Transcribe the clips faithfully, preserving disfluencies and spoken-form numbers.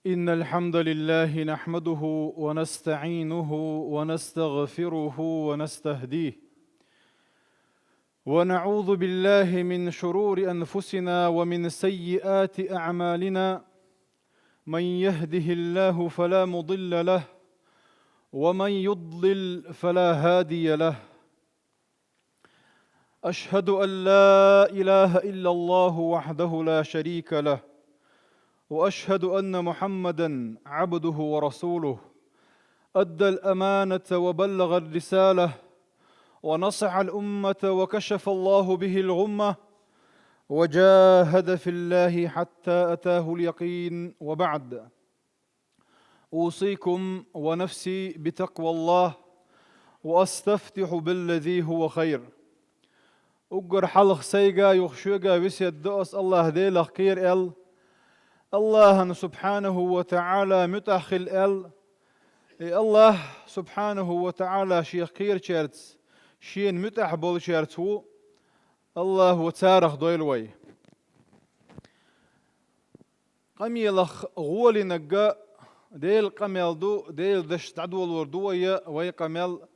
إن الحمد لله نحمده ونستعينه ونستغفره ونستهديه، ونعوذ بالله من شرور أنفسنا ومن سيئات أعمالنا. من يهده الله فلا مضل له، ومن يضلل فلا هادي له. أشهد أن لا إله إلا الله وحده لا شريك له، وأشهد أن محمدا عبده ورسوله، أدى الأمانة وبلغ الرسالة، ونصح الأمة وكشف الله به الغمة، وجاهد في الله حتى أتاه اليقين، وبعد. أوصيكم ونفسي بتقوى الله، وأستفتح بالذي هو خير. Уггар хьалха сайга, юха шуьга весет до ас Аллахь Делах кхера аьлла, Аллахьан субхьанаху ва таӀала муьтӀахь хила аьлла. И Аллахь субхьанаху ва таӀала шех кхерачаьрца, шена муьтӀахь болчаьрца ву, Аллахьо царах дойла вай. Къамелах гӀолинарг Делан къамел ду, Делан дашца дӀадолор ду вай, вай къамел.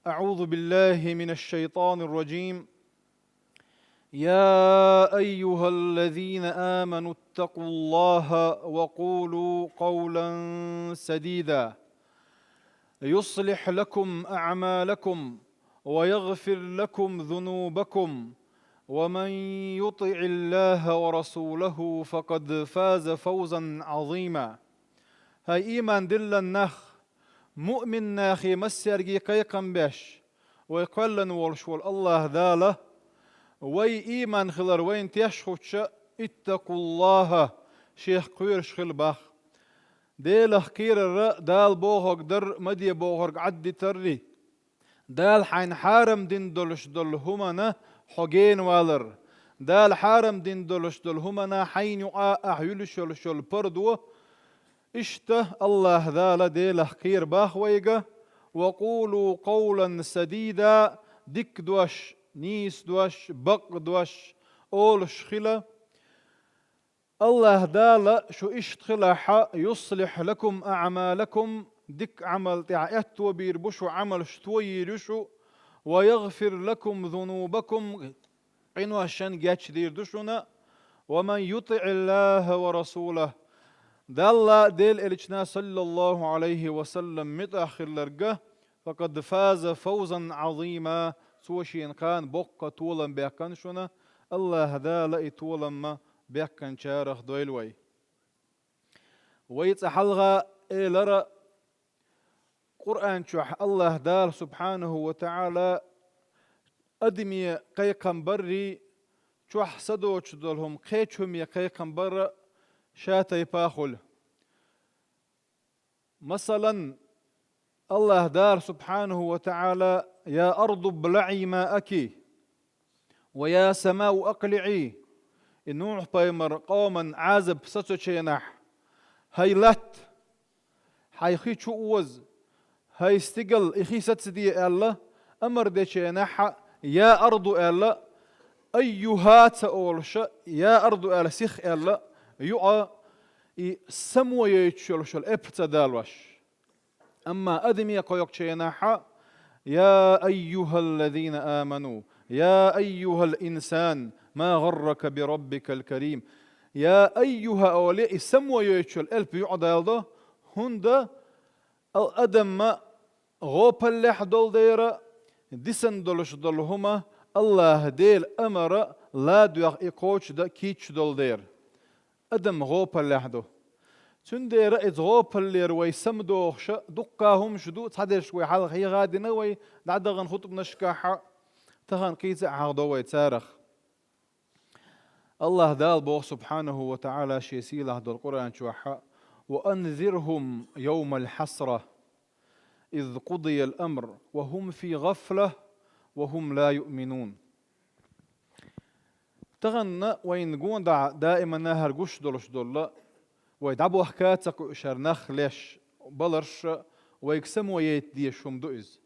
أعوذ بالله من الشيطان الرجيم. يا أيها الذين آمنوا اتقوا الله وقولوا قولا سديدا يصلح لكم أعمالكم ويغفر لكم ذنوبكم ومن يطع الله ورسوله فقد فاز فوزا عظيما. ХӀай ийман диллина нах, муъмин нахе массаьрга кхайкхам беш, вай кхоьллина волуш волу Аллахь Дала, вай ийман хилар вайна теш хӀуттуш, اتقوا الله, шех кхоьруш хила боху. Делах кхерар, Дала бохург дар, ма де бохург Ӏаддитаррий. Дала хьайна хьарам дина долуш долу хӀуманна хьо гена валар. Дала хьарам дина долуш долу хӀуманна хьайна юкъа ахь юьллуш йолуш йолу пардо. Иштта Аллахь Дала Делах кхера боху вайга: وقولوا قولا سديدا, дика дош, нийса дош, бакъ дош олуш хила. Аллахь Дала шу иштта хилахь, يصلح لكم أعمالكم, дика Ӏамал тӀехь аьтто бийр бу шу, Ӏамалш тойийр ю шу, ويغفر لكم ذنوبكم, къиношшан гечдийр ду шуна, ومن يطع الله ورسوله, Далла, Делан Элчана, саллаллаху Ӏалайхи ва саллам, муьтӀахь хилларг, فقد فاز فوزا عظيما, цо шена кхана боккха толам баьккхина шуна, Аллахь Дала и толам ма баьккхинчарах дойла вай. Вай цкъа хьалха элира, Къуръан чохь Аллахь Дала субхьанаху ва таӀала адаме кхайкхам баррий, чохь са доцуш долу хӀума кхечу хӀуме кхайкхам барра ша тайпа хуьлу. Масалан, Аллахь Дала субхьанаху ва таӀала: يا أرض ابلعي ماءك ويا سماء أقلعي, и Нухь-пайхамар къоман Ӏазап сацочу хенахь: «ХӀай латта, хьайн хи чу оза, хӀай стигал, и хи сацаде», — аьлла, амар дечу хенахь: «Я арду», — аьлла, «айюха» ца олуша, «я арду» аьлла, сих аьлла, юкъа и само йойтуш йолуш йолу эппа ца далош. Амма адаме кхойкхучу хенахь: «Я айюхаллазина аману, я айюхал инсан, ма гаррака би раббикал карим». «Я айюха» оле, и само йойтуш йолу элп юкъа далдо, хӀунда ал адамма гӀопаллехь долу дера, дисан долуш долу хӀума Аллаха Делан амара ладоьгӀна и кхочушдан кийча долу дера. Адам гӀопаллехь ду. Цундела иза гӀопаллера вай самадохуша дуккха хӀумаш ду, цхьадерш вай хьалха хьеха а дина вай дӀадахана хутбанашкахь, тахана кхийца а хьахдо вай царах. Аллаха Дала боху субхьанаху ва таӀала шен сийлахь долу Къуръан чохь: «Ва анзирхум йовмал хьасра, из къудиял амр, ва хум фи гӀафла, ва хум ла юъминун». Тахана вайна гондахь даимана хӀара гуш долуш долла, вай дӀабохка а ца кхуьуш хӀара нах леш баларш, вайга само яйта дезаш хӀума ду иза.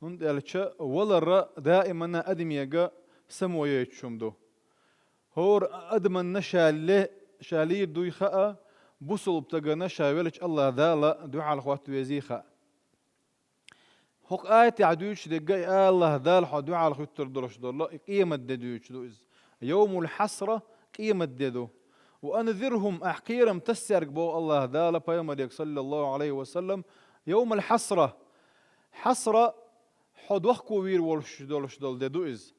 ХӀунда аьлча валар даимана адамега само яйтуш хӀума ду. ХӀора адаманна ша ле, ша лийр дуй хаа, бусулба стагана ша велча АллахӀ Дала дуьхьал хӀотта везий хаьа. ХӀокху аятехь дуьйцуш дерг и АллахӀ Дала хьо дуьхьал хӀуьттур долуш долу и къемат де дуьйцуш ду иза. Йовмул хьасра къемат де ду. Ва анзирхӀум, ахь кхерам тасса цаьрга боху АллахӀ Дала пайхамарга, саллаллахӀу Ӏалайхи ва саллам, йовмал хьасра. Хьасра, хьо дохко вийр волуш долуш долу де ду иза.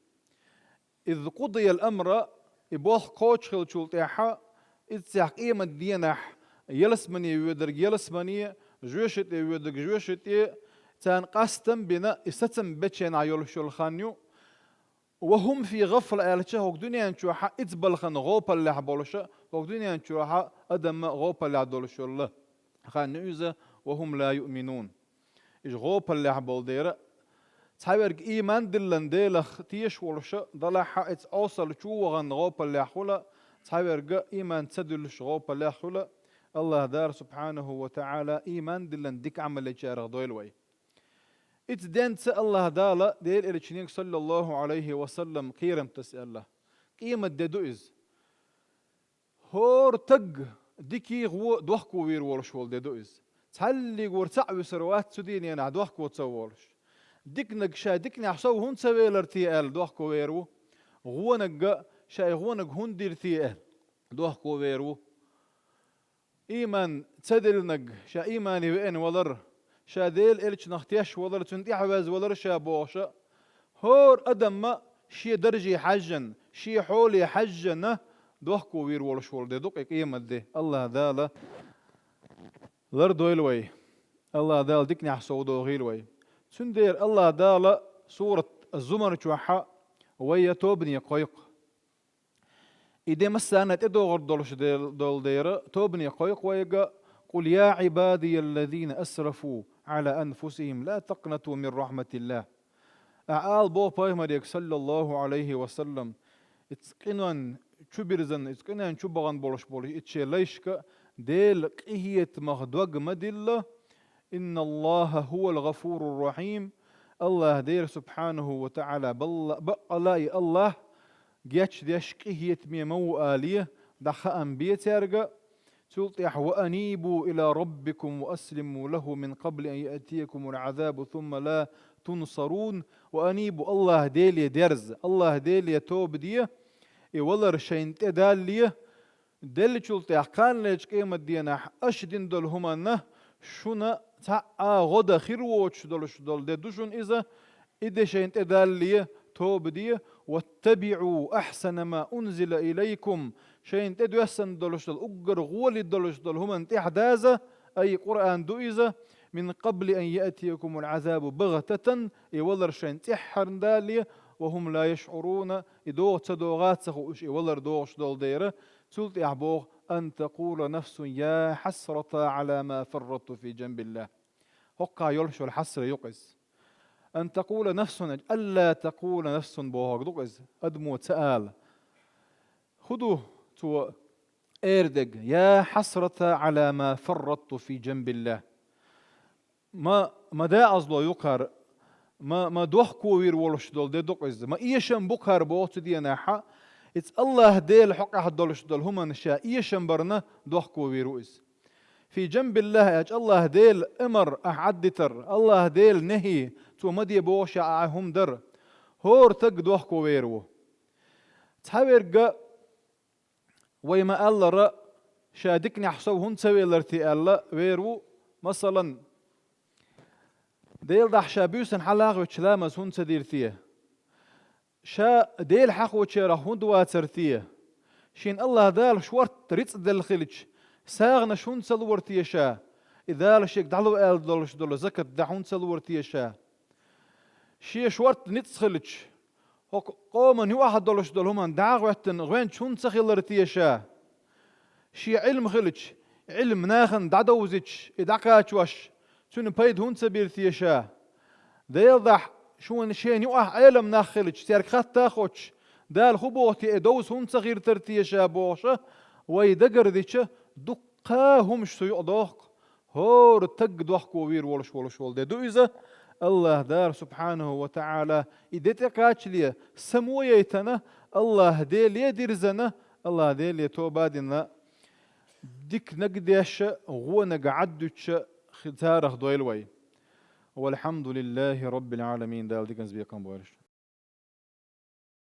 Из къудиял амра, и болх кхочуш хиллачул тӀаьхьа, иза цхьа къемат дийнахь ялсамане воьдург ялсамане, жоьжахате воьдург жоьжахате, царна къастам а бина, и сацам бечу хенахь йолуш йолу хан ю. Ва хӀум фи гӀафла аьлча, хӀокху дуьнен чохь а иза балхана гӀопаллехь болуша, хӀокху дуьнен чохь а адамма гӀопаллехь долуш йолу хан ю иза, ва хӀум ла юъминун. Иза гӀопаллехь болу дера, цхьаверг ийман диллина Делах тешаш волуша, далахь а иза Ӏосалла чу вахана гӀопаллехь хуьла, цхьаверг ийман ца дуьллуш гӀопаллехь хуьла, АллахӀ Дала, субхьанаху ва таӀала, ийман диллина дика Ӏамал ечарах дойла вай. Иза денца АллахӀ Дала Делан Элчанега, саллаллахӀу Ӏалайхи ва саллам, кхерам тасса аьлла. Къемат де ду иза. ХӀора стаг дикий, гӀо дохко вийр волуш волу де ду иза. Цхьаллиг вара цхьаъ вуьсур вац цу дийнахь дохко ца волуш. Диканиг ша диканехь сов хӀунда ца велара те аьлла дохко вер ву. ГӀонаг а ша и гӀонаг хӀунда дира те аьлла дохко вер ву. Ийман ца диллинарг, ша иймане веана валар, ша Делан Элчанах теш валар, цунна тӀаьхьаваьзза валар ша бохуша, хӀора адамма шен дарже хьаьжжина, шен хьоле хьаьжжина, дохко вийр волуш волу де ду-кх и къемат де. АллахӀ Дала лардойла вай. АллахӀ Дала диканехь совдохийла вай. Цундела АллахӀ Дала сурат Зумар чохь а вай тобане кхойкху. И де массарна тӀедогӀур долуш дел-, долу дера, тобане кхойкху вайга: «Къул я Ӏибадияллазина асрафу Ӏала анфусихим, ла такънату мин рахьматиллахь». Ахьа ала боху пайхамарга, саллаллахӀу Ӏалайхи ва саллам, иза къинойн чу бирзина, иза къинойн чу бахана болуш болу иза шен лайшка, Делан къинхетамах дог ма дилла, «ИнналлахӀа хӀувал гӀафурур рахьим». АллахӀ Дела, субхьанаху ва таӀала, балла-, баккъала и АллахӀ гечдеш, къинхетаме ма ву алий, дӀа хаам бе цаьрга. Цул тӀаьхьа: «Ва анибу ила раббикум ва аслиму лахӀу мин къабли ан яътиякумул Ӏазабу сумма ла тунсарун». «Ва анибу», АллахӀ Деле дерза, АллахӀ Деле тоба де, и валар шайна тӀедалле, деллачул тӀаьхьа кханалерчу къематдийнахь аша дина долу хӀуманна шуна цхьа а гӀо дан хир воцуш долуш долу де ду шуна иза, и де шайна тӀедалле, тоба де, «ваттабиӀу ахьсана ма унзила илайкум», шайна тӀедоьссина долуш долу, уггар гӀоле долуш долу хӀуманна тӀаьхьадаза, ай Къуръан ду иза, «мин къабли ан яътиякумул Ӏазабу багътатан», и валар шайна цӀеххьарна далле, «ва хӀум ла яшӀуруна», и догӀу ца догӀа а ца хууш, и валар догӀуш долу дера, цул тӀаьхьа боху: «Ан такъула нафсун я хьасрата Ӏала ма фарратту фи джанбиллахь». ХӀокхахь йолуш йолу хьасра ю-кх иза. «Ан такъула нафсун», «алла такъула нафсун» бохург ду-кх иза, адамо ца ала. ХӀун ду цо эр дерг? «Я хьасрата Ӏала ма фарратту фи джанбиллахь». Ма, ма декъазло ю-кх хӀара, ма, ма дохко вийр волуш долу де ду-кх иза, ма эшам бу-кх хӀара боху цу дийнахь, иза АллахӀ Делан хьокъехь долуш долу хӀуманна ша эшам барна дохко вийр ву иза. «Фи джанбиллахь» аьлча, АллахӀ Делан амар ахь Ӏаддитар, АллахӀ Делан нахӀи, цо ма де бохуш ахь хӀума дар. ХӀора стаг дохко вер ву. Цхьаверг а, вай ма-аллара, ша диканехь сов хӀунда ца велара те аьлла, вер ву, масалан, Делан дуьхьа ша буьйсанна хьалха а воьдуш ламаз хӀунда ца дира те? Ша Дела хьахочарах хӀунда вацара те? Шена АллахӀ Дала шортта рицкъ делла хилча, сагӀанаш хӀунда ца лора те ша? И Дала шега дӀало аьлла долуш долу закат дан хӀунда ца лора те ша? Шен шортта ницкъ хилча, хӀокху къоман юкъахь долуш долу хӀуманна дӀа а гӀоьттина, гӀоьнча хӀунда ца хилара те ша? Шен Ӏилма хилча, Ӏилма нахана дӀадовзуьйтуш, и дӀакхачош, цуьнан пайда хӀунда ца бира те ша? Делан дуьхьа шуна шена юкъахь Ӏелам нах хилча, цаьрга хатта а хоттуш, Дала хӀун боху те, и довза хӀунда ца гӀиртара те ша бохуша, вай дагардича, дуккха а хӀумаш цу юкъа дохку. ХӀора стаг дохко вийр волуш волуш волу де ду иза. АллахӀ Дала, субхьанаху ва таӀала, и де тӀекхачале, само яйтана, АллахӀ Деле дирзина, АллахӀ Деле тоба а дина, диканиг деш а, вониг Ӏаддуьтуш а хи-, царах дойла вай. والحمد لله رب العالمين, Дала диканца бекхам бойла шун.